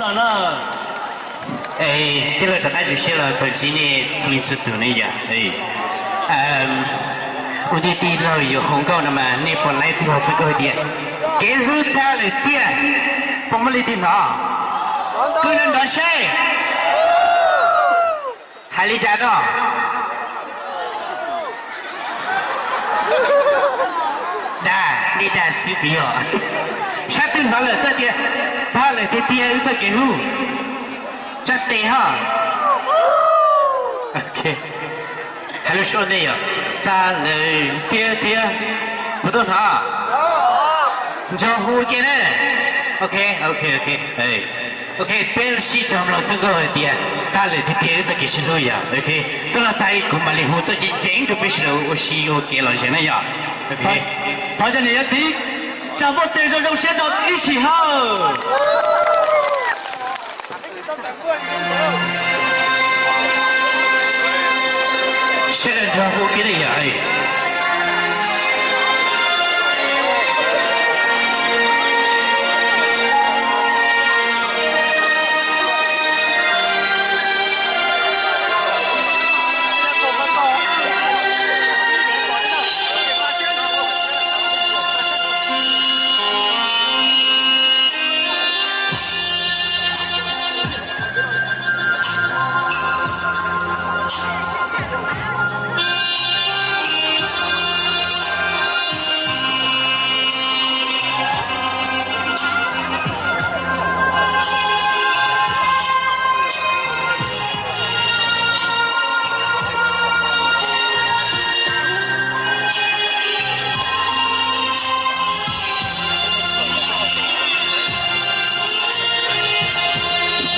No, tij laug rov qab zoo siab los tau ntsib nej txhua leej txhua tus ne yom. Ua tij tij laug yuav hu nkauj no mas nej puas laib tij laug txoj nkauj hais tias kev hlub tag lawm tiag? Puas muaj leej twg hnov? Kuv nrov nrov seb. Hais li cas no? Dag, nej dag xwb tiag os. Sab twg hnov lawm txawj tias tag lawm tiag tiag wb txoj kev hlub? Tsa tes ho. Hais lus suav ntej yom, tag lawm tiag tiag. Puas tau hnov? Nrog hu kiag na. Ok, ok, ok. Ok, peb sib cog mloog txoj nkauj hais tias tag lawm tiag tiag wb txoj kev sib hlub yom. Ok, txoj no tag kuv mam li hu txoj ceev ceev rau peb sawv daws ua si ua kev lom zem na yom. Ok, thov cov niam cov txiv tsa npuaj tes zoo zoo siab rau ib sim hawm. Sawv daws nrog hu kiag li yom.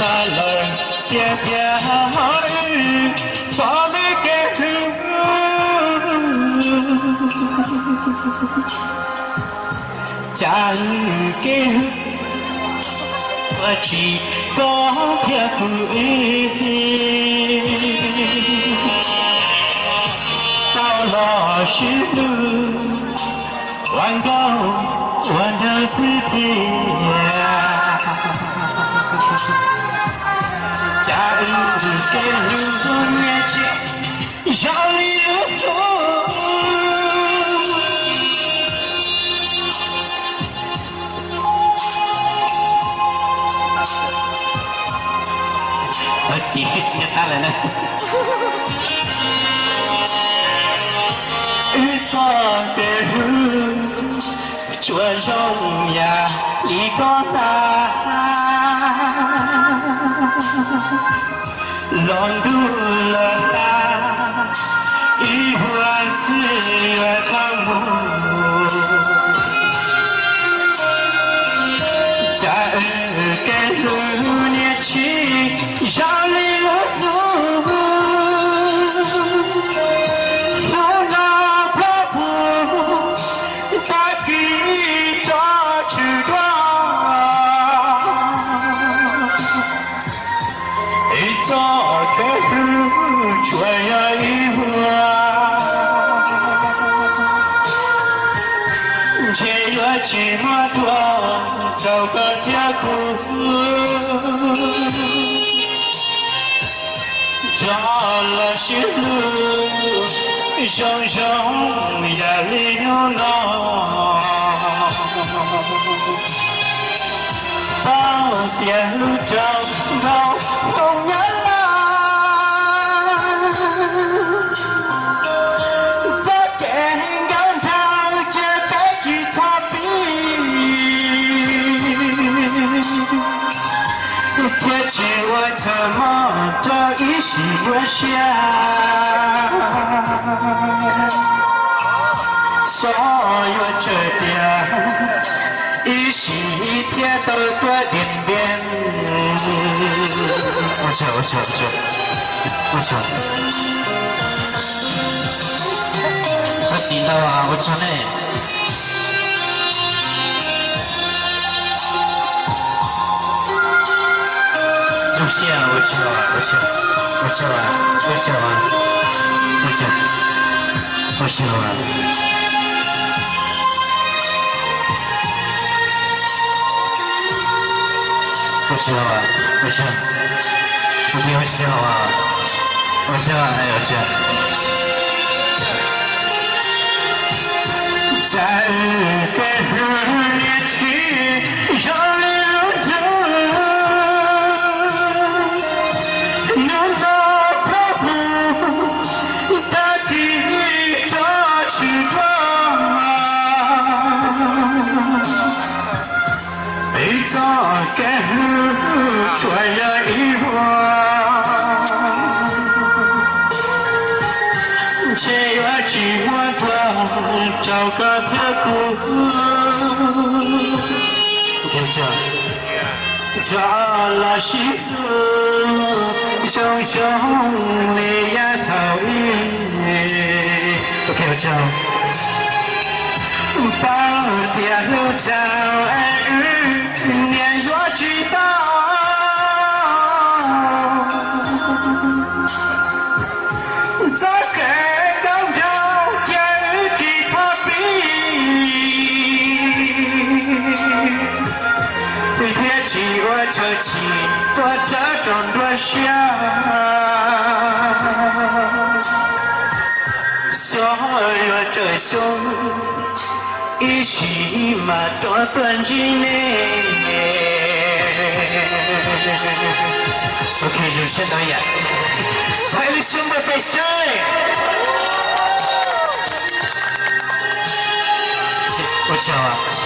Tag lawm tiag tiag, txhob lwb kev hlub, cas kev hlub ua tsis koj thiab kuv. Tau los sib hlub ua nkauj ua nraug xwb tiag, cas wb kev hlub niaj tsis zoo li lub hnub. Txiv tsis qab lawm na. Wb txoj kev hlub tsuas zoo yam li koj ntag. Los ntuj los tag, ib vuag xwb yuav tshaj mus. Cas wb kev hlub niaj tsis zoo li lub hnub. Hnub no plob puv, tag kis tso tswm dua. Wb txoj kev hlub tsuas yog ib vuag, ntshe yuav tsis muaj dua rau koj thiab kuv. Tso los sib hlub zoo zoo yam li hnub no. Paub tias hlub rau nkauj hlob Nyab Laj, txoj kev nkauj nraug cia peb tsis txhob pib, thiaj tsis ua chaw mob rau ib sim nyuaj siab. Xyov yuav tsawg tias ib sim thiaj tau tuaj Điện Biên. Ua tsaug, ua tsaug, ua tsaug. Koj txiv ntau, ua tsaug nej. Zoo siab, ua tsaug, ua tsaug, ua tsaug, ua tsaug, ua tsaug, ua tsaug. Ua tsaug, ua tsaug, ua tsaug, ua tsaug, ua tsaug. Txawm kev hlub niam txiv zoo li lub ntuj, hnub no phob hu tag kis tso tsis tau. Peb txoj kev hlub tsuas yog ib vuag, ntshe yuav tsis muaj dua rau koj thiab kuv. Rov los sib hlub zoo zoo li yav thaum ub. Paub tias hlub txaus es wb niam yuav tsis tau. Txoj kev nkauj nraug cia wb tsis txhob pib, thiaj tsis ua txhaum txim tuaj rawv rau nruab siab. Xyov yuav tsawm xyoo ib sim mas rov tuaj ntsib nej. Ok, zoo siab ntau yam. Thaiv lub suab npuaj peb saib. Ua tsaug.